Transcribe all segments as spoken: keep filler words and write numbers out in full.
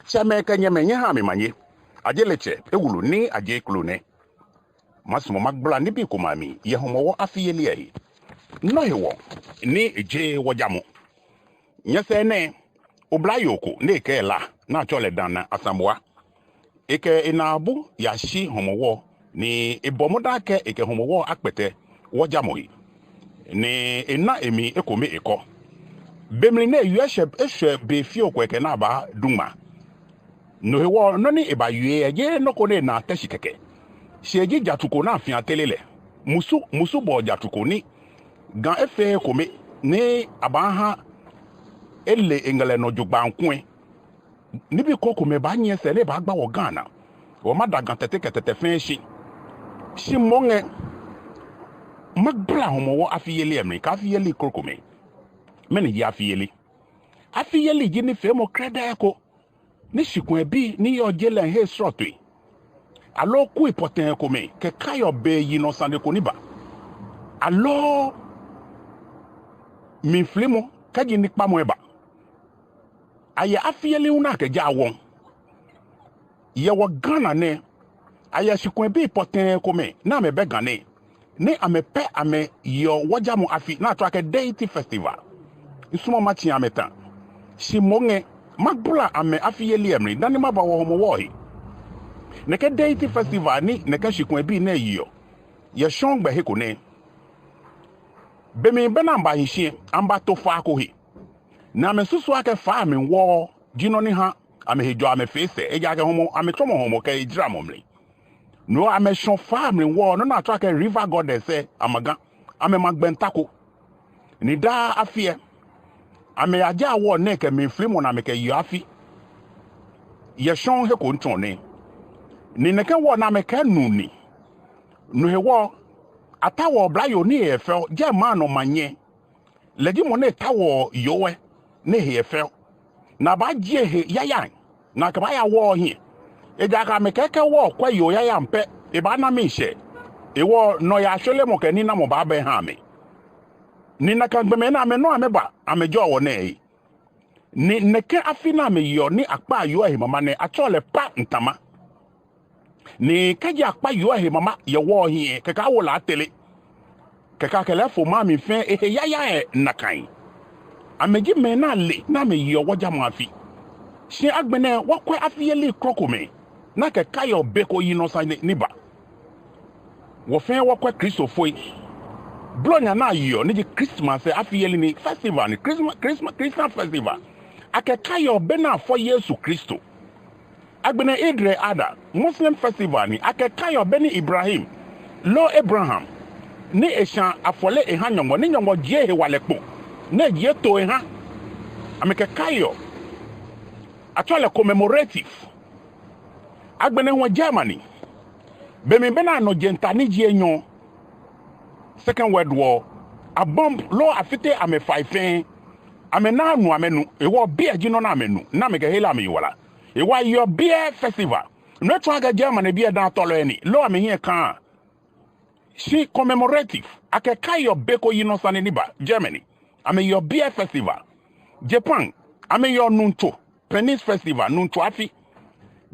Tsɛmɛi kɛ nyɛmɛi, nyɛhaa mi manye. Ajeletsɛ Ewulu Nii Adjei Klo nɛ. Masumɔ magbala nibii komɛi amli yɛ Hɔmɔwɔ afi yeli lɛ he. Nɔ hewɔ ni ejeee wɔjamɔ. Nyɛsɛɛ nɛɛ, oblayoo ko ni ekɛɛ La, ni atsɛɔ lɛ Dana Asamoah, ekɛ enaabu yashi Hɔmɔwɔ, ni ebɔ mɔdɛŋ akɛ ekɛ Hɔmɔwɔ akpɛtɛ wɔjamɔ he, ni ena emli ekome ekɔ. Be mli ni ewie eshwɛ, eshwɛ be fioo ko ekɛ naa baadu ŋmaa. No hewɔ nɔ ni ebawie lɛ jeee nɔ ko ni enaa tɛ shi kɛkɛ. Shi eji jatsu ko ni afĩ atere lɛ. Musu, musubɔɔ jatsu ko ni Ga efeee ekome ni abaaha ele eŋɛlɛ nɔ jogbaŋŋ kulɛ. Nibii krokomɛi baanyiɛ sɛɛ ni ebaagba wɔ Ghana. Wɔmada Ga tɛte kɛ tɛtɛ fɛɛ shi. Shi moŋ lɛ, magbala Hɔmɔwɔ afi yeli lɛ mli kɛ afi yeli krokomɛi. Mɛni ji afi yeli? Afi yeli ji nifeemɔ krɛdɛɛ ko ni shikwɛɛbii ni yɔɔ je lɛŋ he srɔtoi aloo kui pɔtɛɛ komɛi kɛkaiɔ beyinɔ sane ko ni ba, aloo mlifilimɔ kɛji nikpamɔ lɛ ba. Ayɛ afi yeli hu ni akɛjaa wɔŋ. Yɛ wɔ Ghana nɛɛ, ayɛ shikwɛɛbii pɔtɛɛ komɛi ni amɛbɛ Ga nɛɛ, ni amɛ pɛ amɛyeɔ wɔjamɔ afi ni atsɛɔ akɛ Deity Festival. Misumɔɔɔ matsi amɛta. Shi moŋ lɛ, magbala amɛ afi yeli lɛ mli dani maba wɔ Hɔmɔwɔ he. Nɛkɛ Deity Festival ni nɛkɛ shikwɛɛbii nɛɛ yeɔ yɛ Shɔŋgbɛ he ko nɛ. Be mli beni amɛbahi shi lɛ, amɛbato faa ko he. Ni amɛsusu akɛ faa lɛ mli wɔɔ ji nɔ ni ha amɛhe jɔ amɛfee sɛɛ, ejaakɛ hɔmɔ, amɛtsɔmɔ hɔmɔ kɛ ejaramɔ mli. No hewɔ amɛshɔ faa lɛ mli wɔɔ, nɔ ni atsɛɔ akɛ River Goddess lɛ amaga, amɛma gbɛnta ko. Ni daa afi lɛ, amɛyajaa wɔɔ nɛɛ kɛ mlifilimɔ ni amɛkɛyeɔ afi yɛ Shɔŋ he ko ŋtsɔŋ nɛ. Ni nɛkɛ wɔɔ ni amɛkɛɛ nuu ni. No hewɔ ataoɔ oblayoo ni he yɛ fɛo, jɛmɛ nɔ manyɛ. Lɛ ji mɔ ni taoɔ yoo lɛ ni he yɛ fɛo. Ni abaajie ehe yayai ni akɛbaaya wɔɔ hiɛ. Ejaakɛ amɛkɛɛ kɛ wɔɔ kwɛ yoo yayai pɛ, ebaana miishɛɛ. Hewɔ nɔyaa shwelemɔ kɛ ninamɔ baaba eha amɛ. Ni nakai gbɔmɛi nɛɛ amɛnɔ amɛba, amɛjɛɔ wɔ nɛɛ he. Ni nɛkɛ afi ni amɛyeɔ ni akpaa yoo lɛ he mama nɛɛ, atsɛɔ lɛ Pa Ntama. Ni kɛji akpa yoo lɛ he mama yɛ wɔɔ hiɛ, kɛkɛ awo lɛ atere. Kɛkɛ akɛ lɛ afo maŋ mli fɛɛ ehe yayai lɛ nakai. Amɛji mɛi ni ale ni amɛyeɔ wɔjamɔ afi. Shi agbɛnɛ wɔkwɛ afi yeli krokomɛi ni akɛkaiɔ be ko yinɔ sane ni ba. Wɔ fɛɛ wɔkwɛ Kristofoi. Blonya ni ayeɔ ni ji Christmas lɛ afi yeli ni, festival ni, Christmas, Christmas, Christian festival. Akɛkaiɔ be ni afɔ Yesu Kristo. Agbɛnɛ Eid al-Adha, Muslim festival ni, akɛkaiɔ be ni Ibrahim, loo Abraham, ni eshã afɔle eha Nyɔŋmɔ, ni Nyɔŋmɔ jie ehewalɛ kpo, ni ejie too eha. Amɛkɛkaiɔ. Atsɛɔ lɛ commemorative. Agbɛnɛ hu yɛ Germany, be mli beni anɔ jenta ni ji enyɔ, Second World War, abomb loo afite amɛfai fɛɛ. Amɛnaaa nu amɛnu, hewɔ beer ji nɔ ni amɛnu, ni amɛkɛhere amɛyiwala. Hewɔ ayeɔ beer festival. No etsɔɔ akɛ Germany beer daaŋ tɔlɔi ni, loo amɛhiɛ kãaa. Shi commemorative, akɛkaiɔ be ko yinɔ sane ni ba. Germany, amɛyeɔ beer festival. Japan, amɛyeɔ nutso, penis festival, nutso afi.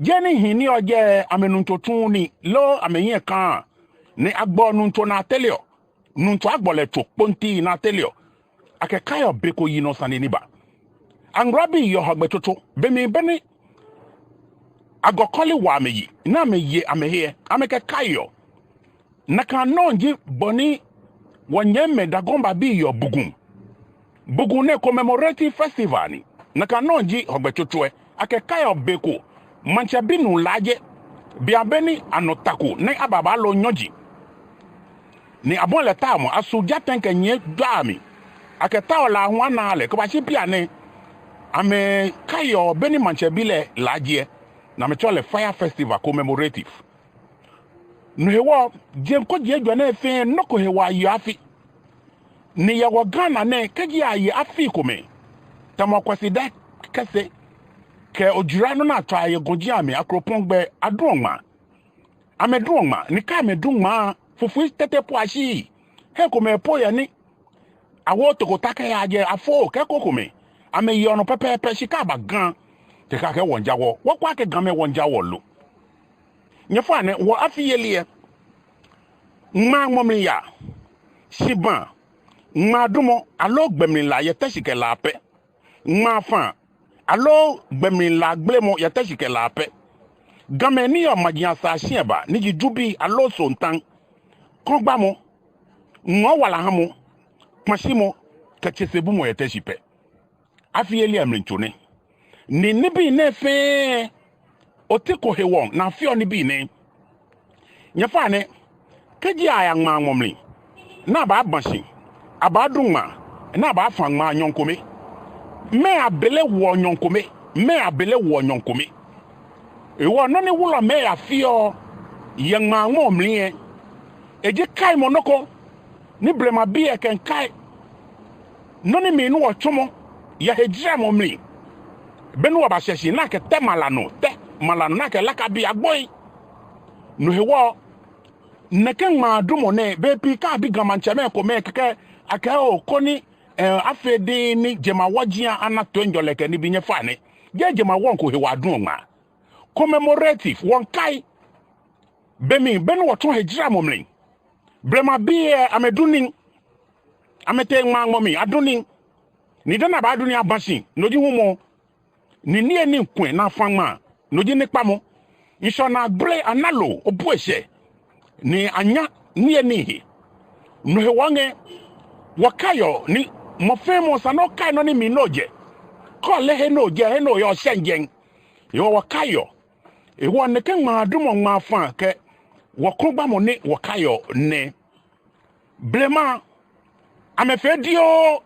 Jeee ni hii ni yɔɔ jɛi amɛnutso tsuuu nii, loo amɛhiɛ kãaa. Ni agbɔɔ nutso ni atereɔ. Nutso agbɔ lɛ tso kpontii ni atereɔ. Akɛkaiɔ be ko yinɔ sane ni ba. Aŋgulabii yeɔ Hɔgbɛ tsotso, be mli beni agɔkɔle wa amɛyi, ni amɛye amɛhe lɛ, amɛkɛkaiɔ. Nakai nɔŋŋ ji bɔ ni wɔnyɛmimɛi Dagombabii yeɔ Bugum. Bugum nɛɛ commemorative festival ni. Nakai nɔŋŋ ji Hɔgbɛ tsotso lɛ, akɛkaiɔ be ko maŋtsɛ binuu laaje, beaŋ beni anɔ ta ko ni aba balo nyɔji. Ni abɔi lɛ taomɔ, asu jatɛŋ kɛnyiɛ jwaa mli. Akɛtaoɔ lɛ aahu anaaa lɛ, kɛbashi bianɛ, amɛkaiɔ beni maŋtsɛ bi lɛ laaje lɛ, ni amɛtsɛɔ lɛ fire festival commemorative. No hewɔ, jeŋ kojii ejwɛ nɛɛ fɛɛ, nɔ ko hewɔ ayeɔ afi. Ni yɛ wɔ Ghana nɛɛ, kɛji aye afi komɛi, tamɔ Kwasiada Kɛse, kɛ Odwira, nɔ ni atsɛɔ yɛ gɔji amli, Akropɔŋ gbɛ, aduɔ ŋmaa. Amɛduɔ ŋmaa, ni kɛ amɛdu ŋmaa, fufui tete po ashiii. Hei komɛi po yɛ ni awooo tokota kɛyaa jɛi, afoo kɛ eko komɛi. Amɛyeɔ nɔ pɛpɛɛpɛ, shi kɛ aba Ga, kɛkɛ akɛ wɔŋja wɔ. Wɔkwɛa akɛ Gamɛi wɔŋja wɔ lo. Nyɛfainɛ, wɔ afi yeli lɛ, ŋmaa ŋmɔmli yaa, shibaa, ŋmaa dumɔ, aloo gbɛmlilaa yɛ Teshie kɛ La pɛ. Ŋmaa faa, aloo gbɛmlilaa gbelemɔ yɛ Teshie kɛ La pɛ. Gamɛi ni yɔɔ maji asaa shi eba, ni ji Jubii aloo Sontan, kɔŋgbamɔ, ŋɔɔ walahamɔ, kpashimɔ, kɛ tsɛsɛbumɔ yɛ Teshie pɛ. Afi yeli lɛ mlitso nɛ. Ni nibii nɛɛ fɛɛ, oti ko hewɔ ni afeɔ nibii nɛɛ. Nyɛfainɛ, kɛji aya ŋmaa ŋmɔmli, ni abaabaa shi, abaadu ŋmaa, ni abaafã ŋmaa nyɔŋ kome, mɛɛ abele woɔ nyɔŋ kome, mɛɛ abele woɔ nyɔŋ kome? Hewɔ nɔ ni wulɔmɛi yafeɔ yɛ ŋmaa ŋmɔ mli lɛ, eji kaimɔ nɔ ko ni blemabii lɛ kɛmiikai nɔ ni mli ni wɔtsɔmɔ yɛ hejaramɔ mli. Be ni wɔbashɛ shi ni akɛtɛ mala nɔ, tɛ mala nɔ ni akɛ lakabii agboi. No hewɔ nɛkɛ ŋmaa dumɔ nɛɛ, bei pii kɛ abi Ga maŋtsɛmɛi komɛi kɛkɛ akɛ oo, koni, eh, afee diŋŋ ni jemawɔji lɛ ana toiŋjɔlɛ kɛ nibii. Nyɛfainɛ, jeee jemawɔŋ ko hewɔ aduɔ ŋmaa. Commemorative, wɔmiikai. Be mli, be ni wɔtsɔ hejaramɔ mli, blemabii lɛ amɛdu nii, amɛtee ŋmaa ŋmɔ mli adu nii. Ni dani abaadu nii abaa shi, no ji humɔ. Ni niyenii kwɛ ni afã ŋmaa, no ji nikpamɔ. Ŋshɔnaa gbele ana loo, obu eshɛ, ni anya niyenii he. No hewɔ ŋɛ, wɔkaiɔ ni mɔ fɛɛ mɔ sa ni okai nɔ ni mli ni ojɛ. Kɛ ole he ni ojɛ, he ni oyɔɔ, shɛ ŋjɛŋ. Hewɔ wɔkaiɔ. Hewɔ nɛkɛ ŋmaa dumɔ, ŋmaa faa kɛ wɔkɔŋgbamɔ ni wɔkaiɔ nɛ. Blema, amɛfee dioo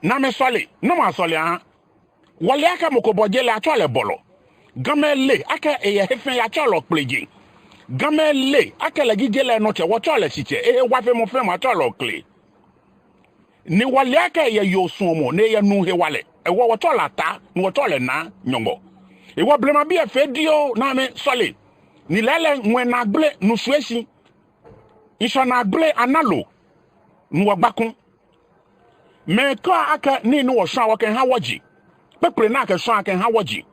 ni amɛsɔle, namɔ asɔle ahã? Wɔle akɛ mɔ ko bɔ je lɛ, atsɛɔ lɛ bɔlɔ. Gamɛi le akɛ eyɛ he fɛɛ he, atsɛɔ lɛ okplejeŋ. Gamɛi le akɛ lɛ ji je lɛ nɔtsɛ, wɔtsɛɔ lɛ shitsɛ. Ehe wa fe mɔ fɛɛ mɔ, atsɛɔ lɛ okle. Ni wɔle akɛ eyɛ yoo suɔmɔ, ni eyɛ nuu hewalɛ. Hewɔ wɔtsɛɔ lɛ Ataa, ni wɔtsɛɔ lɛ Naa Nyɔŋmɔ. Hewɔ blemabii lɛ fee dioo ni amɛsɔle. Ni lɛɛlɛŋ ŋwɛi naa gbele, nu shwie shi. Ŋshɔnaa gbele ana loo, ni wɔgba kuu. Mɛi kɛɔ akɛ nii ni wɔshwaa wɔkɛhã wɔji, kpekple ni akɛshwaa akɛhã wɔji,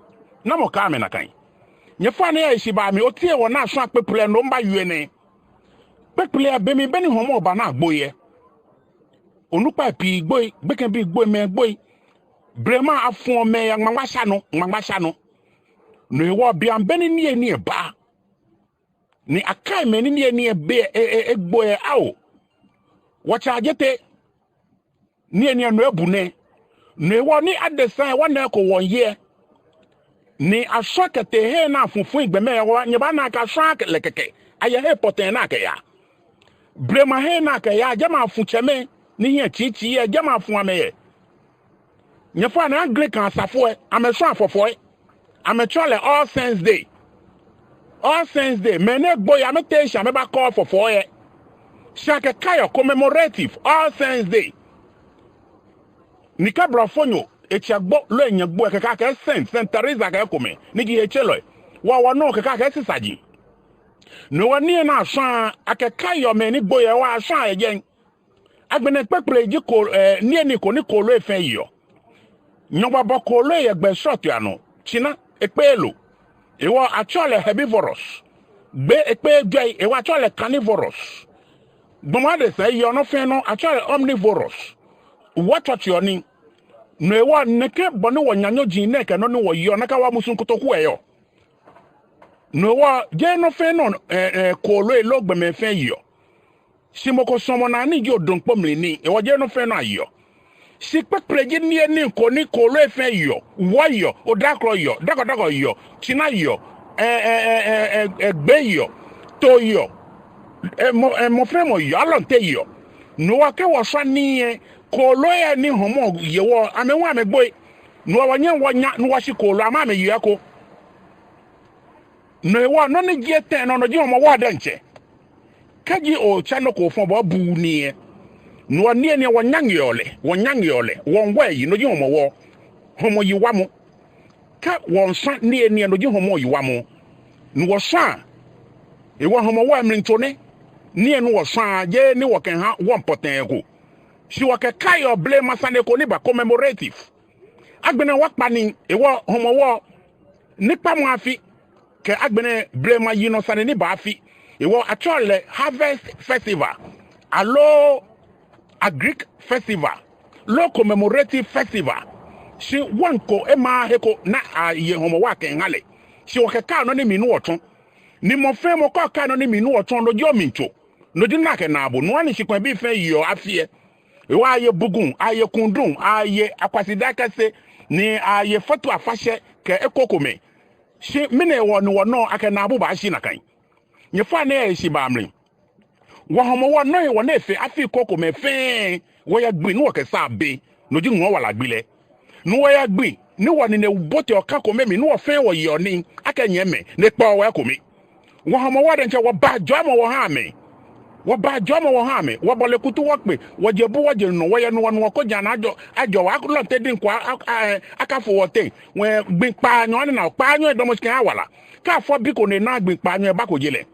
namɔ kɛɛ amɛ nakai? Nyɛfainɛ, yɛ heshibaa mli, oti hewɔ ni ashwaa kpekple, no mibaawie nɛɛ. Kpekple lɛ, be mli be ni hɔmɔ ba ni agboi lɛ, onukpai pii gboi, gbekɛbii gboi, mɛi gboi. Blema afuɔ mɛi yɛ ŋmaŋmasha nɔ, ŋmaŋmasha nɔ. No hewɔ bianɛ be ni niyenii lɛ ba, ni akai mɛi ni niyenii lɛ be, e, e, egbo lɛ, ao, wɔtsɛ Adjetey, niyenii lɛ no ebu nɛ. No hewɔ ni adesai lɛ, wɔna eko wɔyeɔ. Ni ashwaa kɛtee he ni afu fui gbɔmɛi lɛ, nyɛbaana akɛ ashwaa lɛ kɛkɛ, ayɛ he pɔtɛɛ ni akɛyaa. Blema he ni akɛyaa, jɛmɛ afu tsɛmɛi ni hiɛ tsiitsii lɛ, jɛmɛ afu amɛ yɛ. Nyɛfainɛ, Anglican asafo lɛ, amɛshwaa fɔfɔi. Amɛtsɛɔ lɛ All Saints Day. All Saints Day, mɛi ni egboi lɛ, amɛteee shi amɛbakɔ fɔfɔi lɛ. Shi akɛkaiɔ, commemorative, All Saints Day. Ni kɛ blɔfonyo etsɛ gbo loo enyɛ gbo lɛ, kɛkɛ akɛɛ Saint, Saint Teresa kɛ ekomɛi, ni ji hetselɔi. Wɔ, wɔnɔ kɛkɛ akɛɛ sisaji. No hewɔ nii lɛ ni ashwaa, akɛkaiɔ mɛi ni gboi lɛ, hewɔ ashwaa yɛ jɛi. Agbɛnɛ kpekple ji ko, eh, niyenii ko ni kooloi lɛ fɛɛ yeɔ. Nyɔŋmɔ bɔ kooloi lɛ yɛ gbɛi srɔtoi anɔ. Tsina, ekpeee loo, hewɔ atsɛɔ lɛ herbivorous. Gbee, ekpeee jwɛi, hewɔ atsɛɔ lɛ carnivorous. Gbɔmɔ adesa yeɔ nɔ fɛɛ nɔ, atsɛɔ lɛ omnivorous. Wɔtsɔtseɔ nii. No hewɔ nɛkɛ bɔ ni wɔnaanyo ji nɛkɛ nɔ ni wɔyeɔ, nakai wɔmusuŋ kotoku lɛ yɔɔ. No hewɔ jeee nɔ fɛɛ nɔ, eh, eh, kooloi loo gbɔmɛi fɛɛ yeɔ. Shi mɔ ko suɔmɔ naa ni ji odoŋkpo mli nii, hewɔ jeee nɔ fɛɛ nɔ ayeɔ. Shi kpekple ji niyenii ko ni kooloi lɛ fɛɛ yeɔ. Wuɔ yeɔ, odaakrɔ yeɔ, dɔkɔdɔkɔ yeɔ, tsina yeɔ, eh, eh, gbee yeɔ, too yeɔ, eh, mɔ, eh, mɔ fɛɛ mɔ yeɔ, alɔnte yeɔ. No hewɔ kɛ wɔshwa nii lɛ, kooloi lɛ ni hɔmɔ ye wɔ, amɛ hu amɛgboi. No hewɔ wɔnyɛŋ wɔnya ni wɔshi kooloi, amɛ amɛyeɔ eko. No hewɔ nɔ ni ji etɛ nɔ, no ji Hɔmɔwɔ diɛŋtsɛ. Kɛji otsɛ nɔ ko ofɔ bo obuuu nii lɛ, no hewɔ niyenii lɛ wɔnyaŋeɔ lɛ, wɔnyaŋeɔ lɛ, wɔŋwɛɔ eyi, no ji Hɔmɔwɔ, hɔmɔ yiwamɔ. Kɛ wɔmiishwa niyenii lɛ, no ji hɔmɔ yiwamɔ. Ni wɔshwaa, hewɔ Hɔmɔwɔ lɛ mlitso nɛ. Nii lɛ ni wɔshwaa, jeee ni wɔkɛhã wɔŋ pɔtɛɛ ko. Shi wɔkɛkaiɔ blema sane ko ni ba, commemorative. Agbɛnɛ wɔkpa nii, hewɔ Hɔmɔwɔ, Nikpamɔ afi kɛ agbɛnɛ blema yinɔ sane ni ba afi. Hewɔ atsɛɔ lɛ harvest festival, aloo agric festival, loo commemorative festival. Shi wɔŋko emaaa he ko ni aye Hɔmɔwɔ akɛha lɛ. Shi wɔkɛkaa nɔ ni mli ni wɔtsɔ. Ni mɔ fɛɛ mɔ kɛ okaa nɔ ni mli ni wɔtsɔ, no ji omlitso. No ji nɔ ni akɛnaa bo. No hewɔ ni shikwɛɛbii fɛɛ yeɔ afi lɛ. Hewɔ aye Buguŋ, aye Kundum, aye Akwasidaŋ Kɛse, ni aye Fatu Afahyɛ kɛ ekrokomɛi. Shi mɛni hewɔ ni wɔnɔ akɛnaa bo baashi nakai? Nyɛfainɛ, eshi baa mli. Wɔ Hɔmɔwɔ nɔ hewɔ ni efee afii krokomɛi fɛɛ wɔyɛ gbi ni wɔkɛsaa be, no ji ŋɔɔ wala gbi lɛ. Ni wɔyɛ gbi ni wɔnine boteɔ ka kome mli ni wɔ fɛɛ wɔyeɔ nii akɛ nyɛmimɛi ni kpɛɔ wɔ ekome. Wɔ Hɔmɔwɔ diɛŋtsɛ wɔbaa jɔɔmɔ wɔhaa amɛ. Wɔbaa jɔɔmɔ wɔhaa amɛ. Wɔbɔle kutu wɔkpe. Wɔje bu wɔje nɔ. Wɔyɛ nu wɔ nu wɔ ko jana ajɔ, ajɔ wɔ alɔnte diŋ ko a, a, a, akafo wɔteŋ. Wɔ gbi kpaanyɔ ni na kpaanyɔ edamɔ shi kɛha wala. Kɛ afɔ bi ko ni enaaa gbi kpaanyɔ, ebako je lɛ.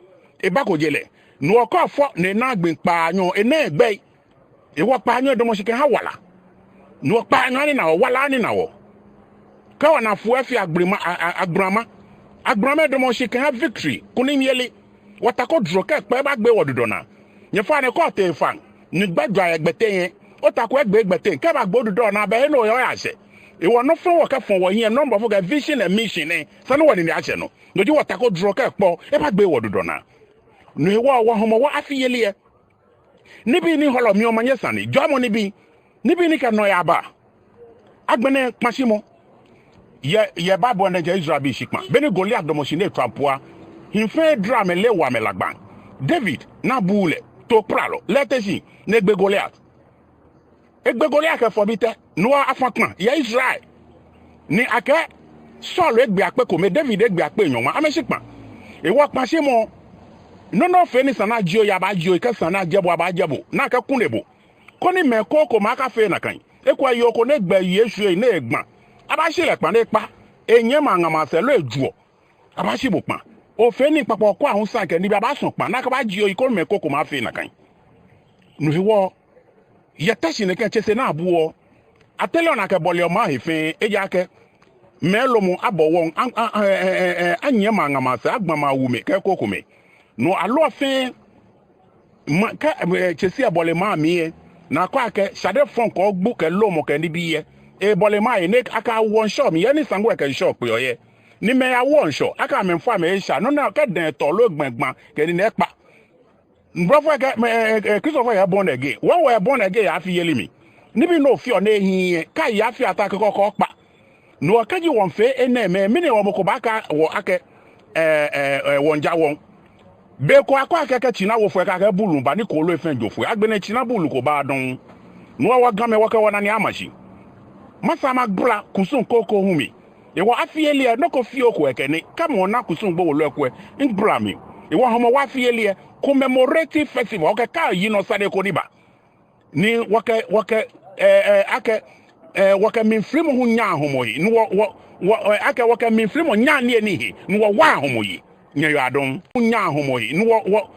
Ebako je lɛ. Ni wɔ kɛ afɔ ni enaaa gbi kpaanyɔ, enaaa egbɛi. Hewɔ kpaanyɔ edamɔ shi kɛha wala. Ni wɔ kpaanyɔ ni na wɔ, wala ni na wɔ. Kɛ wɔna fuu efee agbɛnɛ ma, a, a, agbɛnɛ ma. Agbɛnɛ ma edamɔ shi kɛha victory, kunimyeli. Wɔtako drɔ kɛ kpɛ ebagbee wɔ dudɔ naa. Nyɛfainɛ, kɛ otee faŋ ni gbɛjɔ yɛ gbɛteŋ lɛ, otako egbee gbɛteŋ, kɛ ebagbe odudɔ naa, bɛ he ni oyɔɔ lɛ ashɛ. Hewɔ nɔ fɛɛ wɔkɛfɔ wɔhiɛ, nɔ ni blɔfo kɛɛ vision and mission lɛ, esa ni wɔnine ashɛ nɔ. No ji wɔtako drɔ kɛ kpɛ ebagbee wɔ dudɔ naa. No hewɔ wɔ Hɔmɔwɔ afiyeli lɛ, nibii ni hɔlɔ miiha omanye sane, jɔɔmɔ nibii, nibii ni kɛ nɔyaa baa. Agbɛnɛ kpashimɔ. Yɛ, yɛ Bible lɛ, Israelbii shi kpa. Beni Goliat damɔ shi ni etswa mpua, hii fɛɛ dara amɛleee, ewo amɛ lagbaŋ. David, ni abuuu lɛ, tookplalɔ, lɛ ete shi ni egbe Goliat. Egbe Goliat kɛfɔ bi tɛ, no hewɔ afã kpa yɛ Israel. Ni akɛɛ Saul egbe akpe kome, David egbe akpei nyɔŋma, amɛshi kpa. Hewɔ kpashimɔ, nɔ ni ofee ni esa ni ajie oyi, abaajie oyi, kɛ esa ni ajɛ bo, abaajɛ bo, ni akɛkune bo. Koni mɛi krokomɛi akafee nakai. Ekolɛ yoo ko ni egbɛ Yesu eyi ni egba, abaashi lɛ kpa ni ekpa. Enyɛmimɛi aŋa masɛi loo ejuɔ, abaashi bo kpa. Ofee nii kpakpa, okɔ ahusa kɛ nibii, abaasɔ kpa ni akɛbaajie oyi, koni mɛi krokomɛi afee nakai. No hewɔ, yɛ Teshie nɛkɛ tsese ni abuɔ, atereɔ ni akɛbɔleɔ maŋ he fɛɛ, ejaakɛ mɛi lomɔ abɔ wɔŋ, a, a, a, a, a, anyɛmimɛi aŋa masɛi, agba mɛi awumɛi kɛ ekrokomɛi. No hewɔ fɛɛ, ma, kɛ, e, tsese lɛ bɔle maŋ mli lɛ, ni akɛɔ akɛ shade fɔŋ kɛ ogbu kɛ lomɔ kɛ nibii lɛ, ebɔle maŋ lɛ ni akɛwo ŋshɔ mli, yɛ ni saŋku lɛ kɛ ŋshɔ kpeɔ lɛ. Ni mɛi yawoɔ ŋshɔ, akɛ amɛmiifɔ amɛhe sha, no hewɔ kɛ dɛŋ tɔ loo gbɛ gba kɛ nii nɛɛ kpa. Blɔfo lɛ kɛɛ, mɛ, e, e, e, Kristofoi kɛɛ born again. Wɔ, wɔyɛ born again yɛ afiyeli mli. Nibii ni ofeɔ ni ehiii lɛ, kɛ aye afi ata kɛkɛ okpa. No hewɔ kɛji wɔmiifee enɛɛmɛi, mɛni hewɔ mɔ ko baakɛɛ wɔ akɛ, e, e, e, wɔmiija wɔŋ? Be ko akɛɔ akɛ kɛ tsina wo foi lɛ, akɛɛ buulu miiba ni kooloi fɛɛ jo foi. Agbɛnɛ tsina buulu ko baaa dɔŋŋ. No hewɔ wɔ Gamɛi wɔkɛ wɔnane ama shi. Masa magbala kusum kroko hu mli. Hewɔ afiyeli lɛ, nɔ ko fioo ko yɛ kɛ ni, kɛ mɔ na kusum gbowolɔ ko lɛ, migbala mli. Hewɔ Hɔmɔwɔ afiyeli lɛ, commemorative festival, wɔkɛkaiɔ yinɔ sane ko ni ba. Ni wɔkɛ, wɔkɛ, e, e, akɛ, e, wɔkɛ mliflimɔ hu nyaa hɔmɔ he. Ni wɔ, wɔ, wɔ, e, akɛ wɔkɛ mliflimɔ nyaa niyenii he. Ni wɔwaa hɔmɔ yi. Nyɛyiwaladɔŋŋ. Hu nyaa hɔmɔ he. Ni wɔ, wɔ,